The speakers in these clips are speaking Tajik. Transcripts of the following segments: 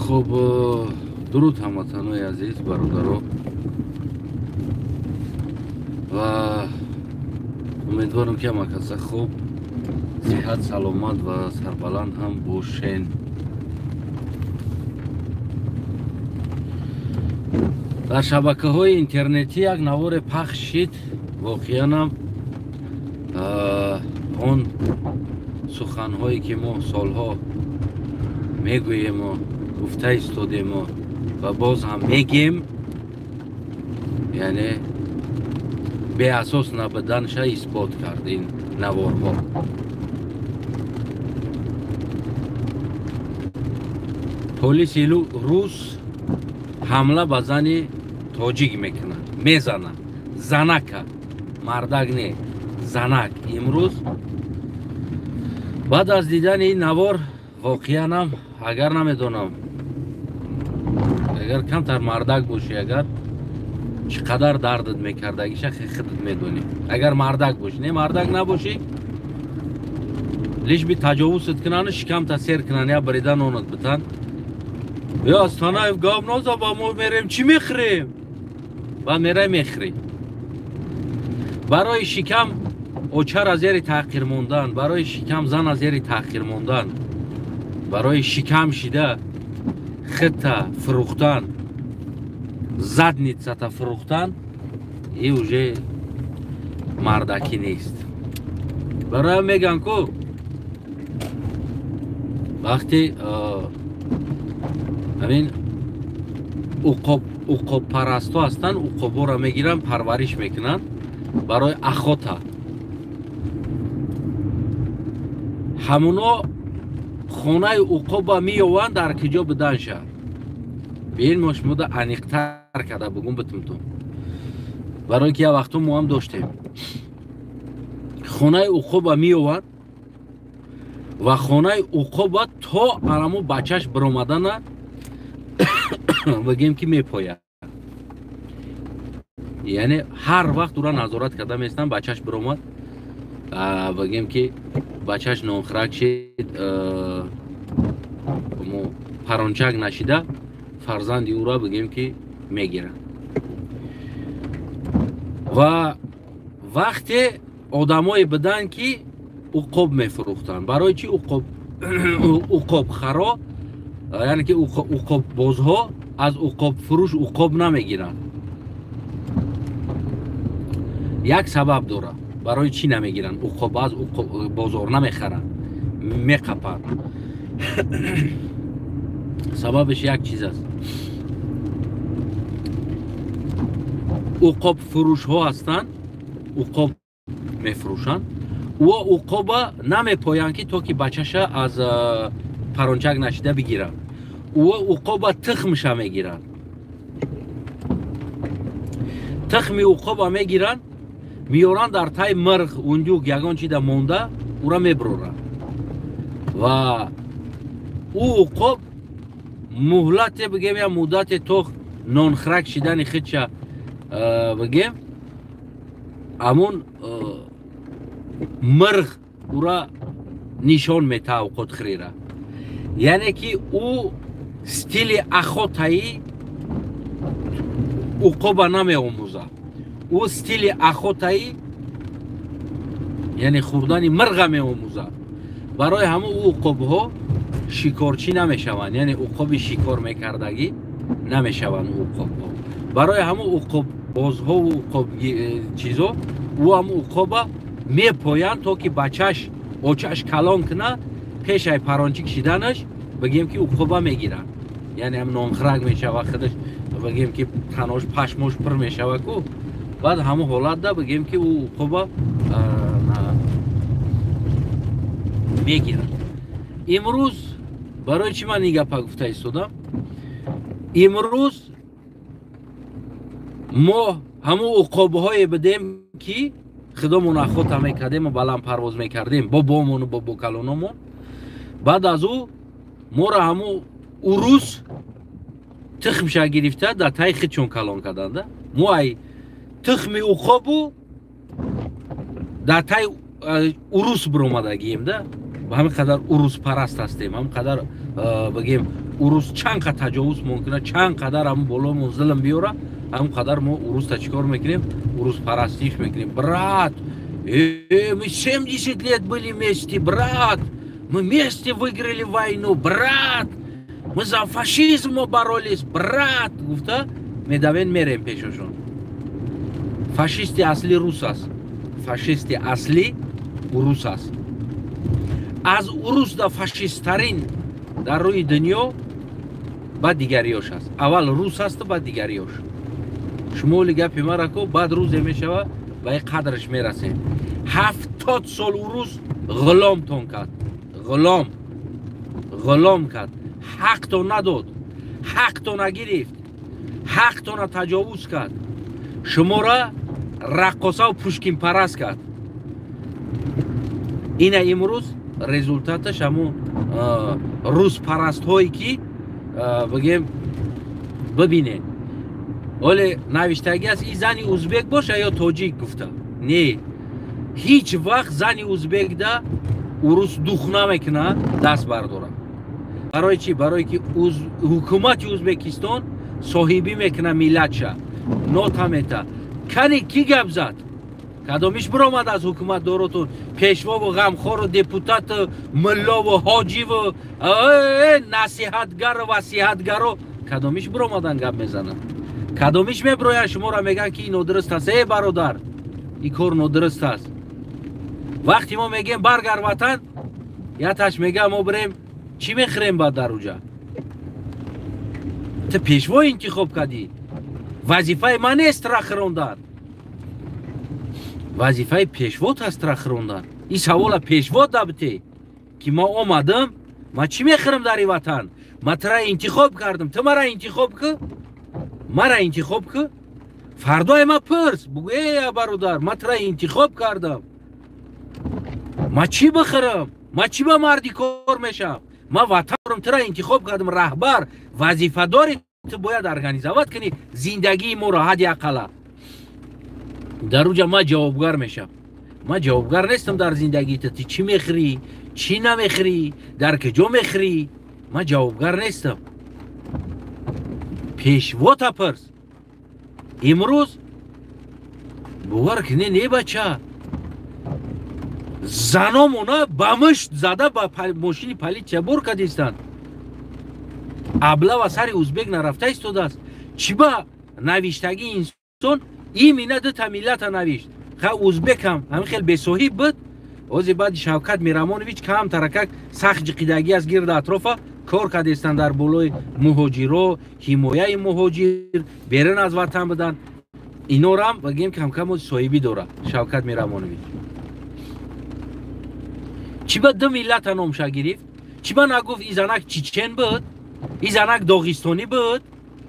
Хуб, дуруд ҳамватанои азиз, бародаро, ва умедворам, ки ҳама каса хуб, сиҳат, саломат ва сарбаланд ҳам бошен. Дар шабакаҳои интернетӣ як наворе пахш шид. Воқеанам он суханҳое, ки мо солҳо мегӯему гуфта истодему ва боз ҳам мегем, яъне беасос набуданша исбот кард ин наворҳо. Полиси рус ҳамла ба зани тоҷик мекунад, мезанад занака, мардак не, занак. Имрӯз баъд аз дидани ин навор, воқеанам, агар намедонам, агар камтар мардак бошӣ, агар чӣ қадар дардат мекардагиша худат медонӣ. Агар мардак бошӣ, не, мардак набошӣ, лишь бы таҷовузат кунану шикамта сер кунан, я брида нонат битан. Ё Астанаев гап наза, ба мо мерем, чӣ мехӯрем? Баъд мерай, мехӯрӣ. Барои шикам очара зери таъқир мондан, барои шикам зана зери таъқир мондан, барои шикам шида хита фурӯхтан, задницата фурӯхтан, и уже мардакӣ нест. Бароям меган ку, вақте ҳамин уқобпарастҳо ҳастанд, уқобҳоро мегиранд, парвариш мекунанд барои охота. Ҳамуно хонаи уқоба меёванд, дар киҷо буданша бин, мо шумода аниқтар карда бугум битумтум, барои ки як вақту мо ҳам доштем. Хонаи уқоба меёванд ва хонаи уқоба то анамо бачаш биромадана, бигем ки, мепояд. Яъне ҳар вақт ура назорат карда местанд. Бачаш биромад, бигем ки, бачаш нонхӯрак шид, парончак нашида, фарзанди ӯра, бигем ки, мегиранд. Ва вақте одамое буданд, ки уқоб мефурӯхтанд. Барои чи уқобхаро, яъне ки уқоббозҳо, аз уқобфурӯш уқоб намегиранд? Як сабаб дорад, барои чӣ намегиранд уқоб, аз бозор намехаранд, меқапанд. Сабабаш як чиз аст: уқобфурӯшҳо ҳастанд, уқоб мефурӯшанд. Ӯ уқоба намепоянд, ки то ки бачаша аз парончак нашида бигиранд. Ӯ уқоба тухмша мегиранд, тухми уқоба мегиранд, меёранд, дар таи мирғ, ундюк, ягон чида монда, ура мебуроранд. Ва ӯ уқоб муҳлате, бигем, я муддате то нонхӯрак шидани худша, бигем, амон мирғ ура нишон метаҳа, уқотхӯрира. Яъне ки ӯ стили охотаи уқоба намеомӯзад, ӯ стили охотаи, яъне хӯрдани мирға меомӯзад. Барои ҳамон ӯ уқобҳо шикорчӣ намешаванд, яъне уқоби шикор мекардагӣ намешаванд уқобҳо. Барои ҳамон уқоббозҳову уқоб чизо ӯ ҳам уқоба мепоянд, то ки бачаш очаш калон куна, пешай парончик шиданаш, бигем ки, уқоба мегиранд. Яъне ҳам нонхӯрак мешава худаш, бигем ки, танош пашмош пур мешава ку, баъд ҳамон ҳолатда, бигем ки, ӯ уқоба мегирад. Имрӯз барои чӣ ман ин гапа гуфта истодам? Имрӯз мо ҳамон уқобҳое будем, ки худомон охота мекардему баланд парвоз мекардем, бобомону бобокалономон. Баъд аз ӯ моро ҳамун урус тухмша гирифта, дар таи худшон калон карданда. Мо ай тухми уқобу дар таи урус биромадагием да. Ба ҳамин қадар уруспараст ҳастем, ҳамин қадар, бигем, урус чанд қад таҷовуз мумкина, чанд қадар ҳамн боломон зулм биёра, ҳамн қадар мо уруста чӣ кор мекунем? Уруспарастиш мекунем. Брат, мы 70 лет были вместе, брат, мы вместе выиграли войну, брат, мы за фашизм боролись, брат, гуфта медавен, мерем пешошон. Фашисти аслӣ рус аст, фашисти аслӣ урус аст. Аз урусда фашисттарин дар рӯи дунё баъд дигариёш аст. Аввал рус асту, баъд дигариёш. Шумо оли гапи мара ко, баъд рӯзе мешава, ба ин қадраш мерасем. 70 сол урус ғуломтон кард, ғулом, ғулом кард, ҳақтон надод, ҳақтона гирифт, ҳақтона таҷовуз кард, шумора раққосаву пушкинпараст кард. Ина имрӯз результаташ ҳамун руспарастҳое ки, бигем, бибинед, оле навиштагӣ аст, и зани узбек боша ё тоҷик гуфта. Не, ҳеҷ вақт зани узбекда урус дух намекуна даст бардора. Барои чӣ? Барое ки ҳукумати Узбекистон соҳибӣ мекуна миллатша, нота мета. Кани, кӣ гап зад? Кадомиш биромад аз ҳукумат доротун, пешвову ғамхору депутату муллову ҳоҷиву насиҳатгару васиҳатгаро? Кадомиш биромадан гап мезананд? Кадомиш мебироянд, шуморо мегӯянд, ки ин нодуруст аст, э бародар, ин кор нодуруст аст? Вақте мо мегӯем баргар ватан, яташ мега, мо бирем, чӣ мехӯрем? Баъд дар уҷа ту пешво интихоб кардӣ. Вазифаи ман нест тра хӯрондан, вазифаи пешвот аст тра хӯрондан. Ин савола пешвот дабте, ки ма омадам, ма чӣ мехӯрам дар ин ватан? Ма тра интихоб кардам, ту мара интихоб кӣ, мара интихоб кӣ. Фардое ма пурс, бугӯ: э бародар, ма тра интихоб кардам, ма чӣ бихӯрам, ма чӣ ба марди кор мешавам? Ма ватан тра интихоб кардам, раҳбар, вазифадори, ту бояд организовать кунӣ зиндагии моро ҳадди ақалла. Дар уҷа ма ҷавобгар мешавам. Ман ҷавобгар нестам дар зиндагии ту. Ту чӣ мехӯрӣ, чӣ намехӯрӣ, дар куҷо мехӯрӣ, ман ҷавобгар нестам. Пешвота пурс. Имрӯз бовар кунӣ, не, бача, заномона ба мушт зада, ба мошини политсия бор кардистанд. Облава сари узбек нарафта истодааст. Чӣ ба навиштагии инсон имина дута миллата навишт? Ха, узбекам ҳамин хел бесоҳиб буд. Ози баъди Шавкат Мирамонович кам таракак сахт ҷиқидагӣ аст, гирда атрофа кор кардестанд дар болои муҳоҷиро, ҳимояи муҳоҷир, берун аз ватан будан. Инорам бигем, камкам соҳибӣ дорад Шавкат Мирамонович. Чӣ ба ду миллата номша гирифт? Чӣ ба нагуфт, и занак чечен буд, и занак доғистонӣ буд?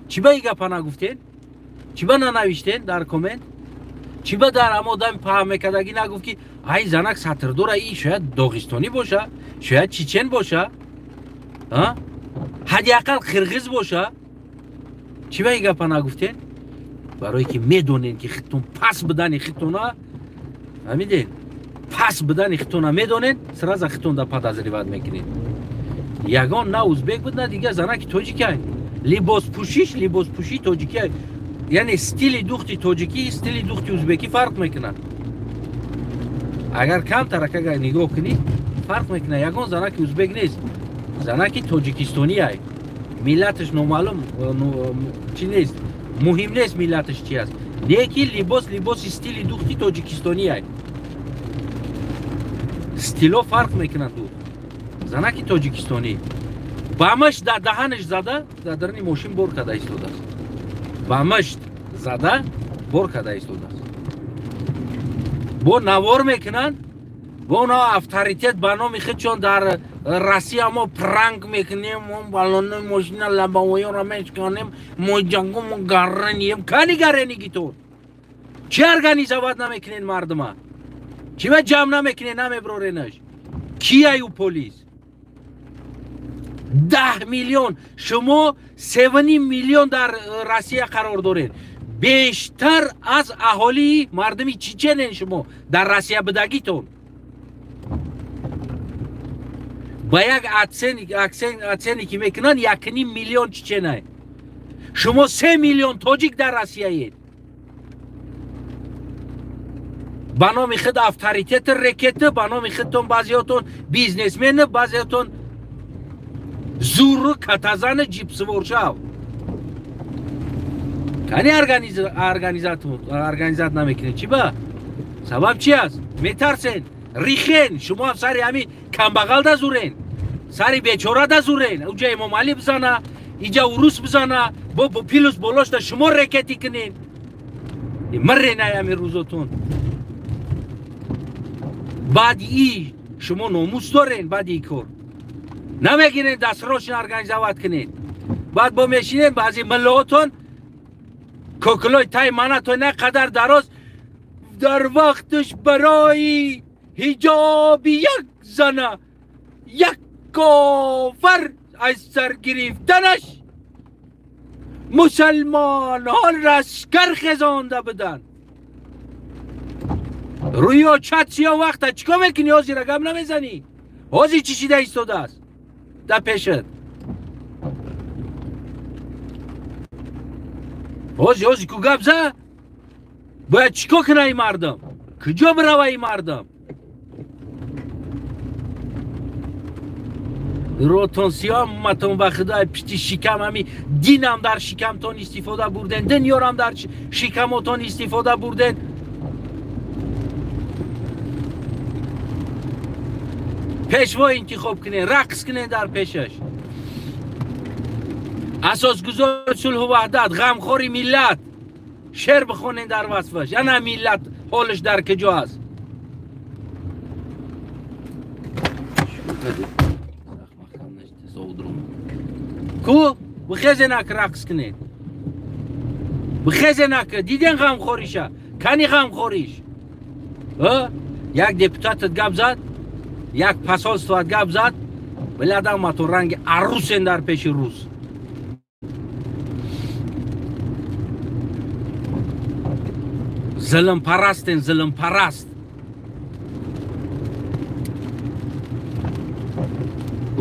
Чӣ ба и гапа нагуфтен? Чӣ ба нанавиштен дар коммент? Чӣ ба дар ҳама одами паҳм мекардагӣ нагуфт, ки ай занак сатрдора, и шояд доғистонӣ боша, шояд чечен боша, ҳадди ақал қирғиз боша? Чӣ ба и гапа нагуфтен? Барое ки медонен, ки хитон пас будани хитона фаҳмиден, пас будани хитона медонен, сразу хитонда подозревать мекунед. Ягон на узбек буд, на дигар, занаки тоҷикай. Либоспӯшиш, либоспӯшии тоҷикия, яъне стили духти тоҷикӣ, стили духти узбекӣ фарқ мекунад. Агар камтарак агар нигоҳ кунӣ, фарқ мекунад. Ягон занаки узбек нест, занаки тоҷикистониай. Миллаташ номаълум, чӣ нест, муҳим нест миллаташ чи аст, лекин либос, либоси стили духти тоҷикистониай. Стило фарқ мекунад. Духт занаки тоҷикистонӣ ба мушт дар даҳанаш зада, дар даруни мошин бор карда истодааст, ба мушт зада бор карда истодааст. Бо навор мекунанд, бо на авторитет ба номи худшон. Дар Россия мо пранк мекунем, мо балони мошина лабавоёро мешканем, мо ҷангу, мо гаранием. Кани гаренигитон? Чӣ организовать намекунен мардума? Чӣ ба ҷамъ намекунен, намеброренаш? Кияю полис? 10 миллион, шумо 3,5 миллион дар Россия қарор доред. Бештар аз аҳолии мардуми чеченен шумо дар Россия будагитон. Ба як оценки мекунанд 1,5 миллион чеченай. Шумо 3 миллион тоҷик дар Россияед. Ба номи худ авторитет рекет, ба номи худтон баъзеҳотон бизнесмен, баъзеҳотон зуру катазан ҷипсиворшав. Кани организат намекунед? Чӣ ба? Сабаб чи аст? Метарсен, рихен, шумо ҳам сари ҳами камбағал дазурен, сари бечора дазурен. Уҷа Эмомалӣ бизана, иҷа урус бизана, бо плюс болошта шумо рекетӣ кунен. Мирен ай ҳами рӯзотон. Баъди и шумо номус дорен, баъди и кор намегирен, дастрошин организоват кунед. Баъд бо мешинен баъзи миллоотон кокилои тай манато на қадар дароз дар вақташ барои ҳиҷоби як зана як кофар аз сар гирифтанаш мусалмонҳо лашкар хезонда буданд. Рӯи очат сиё вақта чӣ кор мекунӣ? Ҳозира гап намезанӣ? Ҳозир чӣ шида истодааст дар пешат? Ҳозир ку гап за? Бояд чӣ кор кунад ин мардум? Куҷо бирава ин мардум? Ротон сиёматон ба худои пишти шикам, ҳами динам дар шикамтон истифода бурден, дунёрам дар шикамотон истифода бурден. Пешво интихоб кунен, рақс кунен дар пешаш. Асосгузори сулҳу ваҳдат, ғамхори миллат, шеър бихонен дар васфаш. Ана миллат ҳолаш дар куҷо аст? Ку бихезенак рақс кунед, бихезенак. Диден ғамхориша? Кани ғамхориш? Як депутатат гап зад, як посольствоат гап зад, вале матон ранги арусен дар пеши рус. Зилмпарастен, зилмпараст.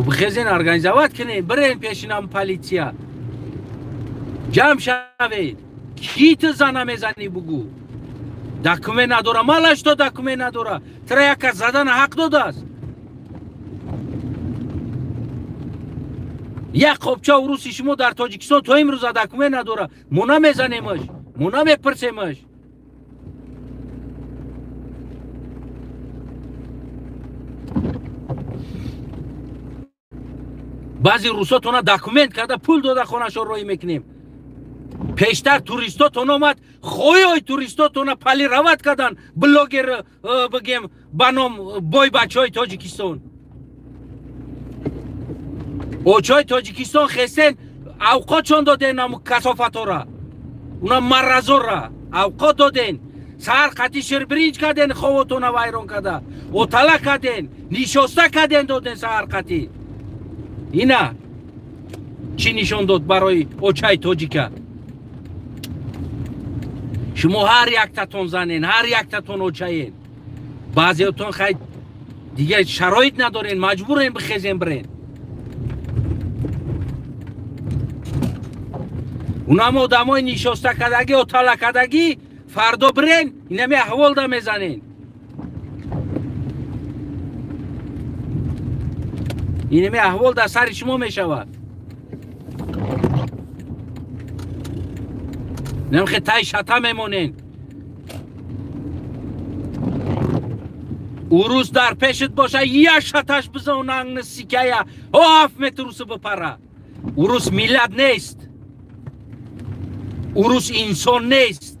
Бихезен организоват кунед, бирен пешинам полиция. Ҷамъ шавед. Ки ту зана мезанӣ бугӯ? Документ надора, малаш то документ надора. Тра як кас задана ҳақ додааст. Як қопча уруси шумо дар Тоҷикистон то имрӯза документ надора. Мо намезанемаш, мо намепурсемаш. Баъзи русотона документ карда пул дода хонашон роҳӣ мекунем. Пештар туристотон омад, хоёй туристотона палирават кардан, блогер бигем ба ном бой бачаҳои Тоҷикистон. Очаҳои Тоҷикистон хестен авқотшон доден аму касофатора, уна маразора авқот доден. Саҳар қатӣ ширбиринҷ карден, ховотона вайрон карда, отала карден, нишоста карден доден саҳар қатӣ. Ина чӣ нишон дод барои очаи тоҷика? Шумо ҳар яктатон занен, ҳар яктатон очаен. Баъзеотон хай дигар шароит надорен, маҷбурен бихезен бирен. Унам одамои нишоста кардагӣ, отала кардагӣ фардо бирен, инами аҳволда мезанен. Инами аҳвол дар сари шумо мешавад. Намхе тай шата мемонен. Урус дар пешат боша, я шаташ бизонангни сикая, о 7 метр уси бипара. Урус миллат нест. Урус инсон нест.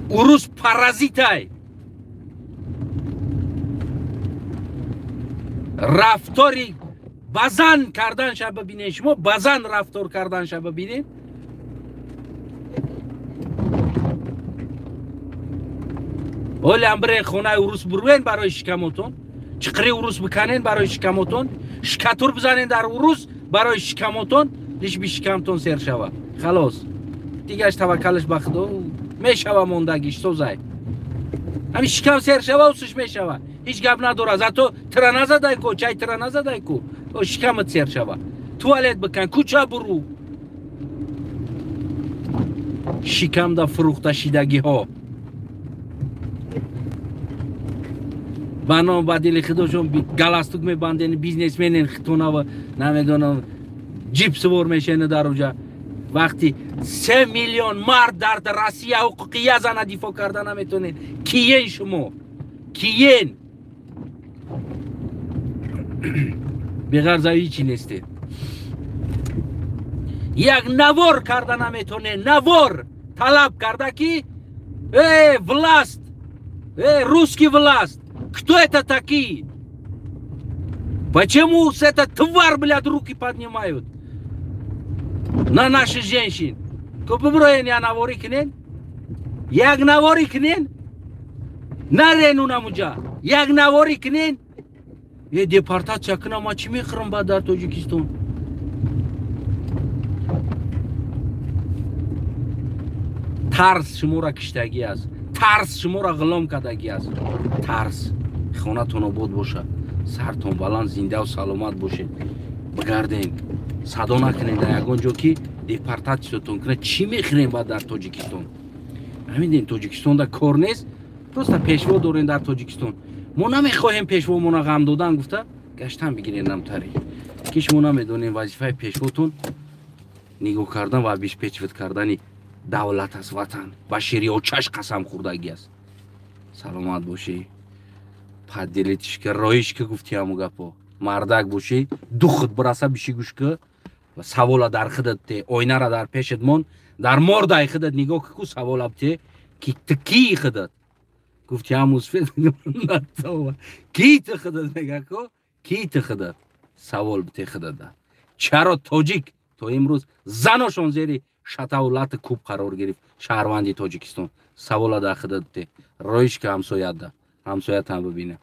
Урус паразитай. Рафтори ба зан карданша бибинед, шумо ба зан рафтор карданша бибинед. Ҳолиам бирен хонаи урус бурвен барои шикамотон, чиқири урус биканен барои шикамотон, шикатур бизанен дар урус барои шикамотон, лиш би шикамтон сер шава. Халос. Дигаш таваккалаш ба Худо мешава, мондагиш созай. Ҳамин шикам сер шава, усуш мешава. Ҳеҷ гап надора. Зато тира назадай ку, чай тира назадай ку. Шикамат сер шава. Туалет бикан, кӯча буру. Шикамда фурӯхта шидагиҳо. Ба ном ба дили худошон галастук мебанден, бизнесменен хитонава, намедонам, ҷип сувор мешена дар уҷа. Вақти 3 миллион мард дар Россия ҳуқуқи я зана дифоъ карда наметонед. Киен шумо? Киен? Беғарза ҳичи нестед. Як навор карда наметонед. Навор талаб карда ки власт, русский власт, кто это такие? Почему с эта тварь, блядь, руки поднимают на наших женщин? Купиброен я навори кнен? Як навори кнен? Нарену намуджа. Як навори кнен? Депортация кна, ма чи мехрам ба дар Тоҷикистон? Тарс шуморо киштагӣ аст. Тарс шуморо ғулом кардагӣ аст. Тарс. Хонатон обод боша, сартон баланд, зиндаву саломат бошед. Бигарден, садо накунед дар ягон ҷо ки депортатсиятон кунад. Чӣ мехӯрем баъд дар Тоҷикистон? Ҳамин Тоҷикистонда кор нест, просто пешво дорем дар Тоҷикистон. Мо намехоҳем пешвомона ғам додан гуфта гаштан бигирем намтари. Ки шумо намедонем вазифаи пешвотон нигоҳ кардан ва обеспечивать кардани давлат аст, ватан. Ба шири очаш қасам хӯрдагӣ аст. Саломат бошӣ. Падделитишка, роишка гуфти ҳаму гапо. Мардак бошӣ, духт бираса биши гӯшка ва савола дар худат те, оинара дар пешат мон, дар мордаи худат нигоҳ ку, савола бте, ки ту кии худат? Гуфти ҳаму сфет ки ту худат мега ку, ки ту худат? Савол бте худата. Чаро тоҷик то имрӯз заношон зери шатаву лати куб қарор гирифт шаҳрванди Тоҷикистон? Савола дар худат бте. Роишка ҳамсоятда. Ҳамсоятам бибина.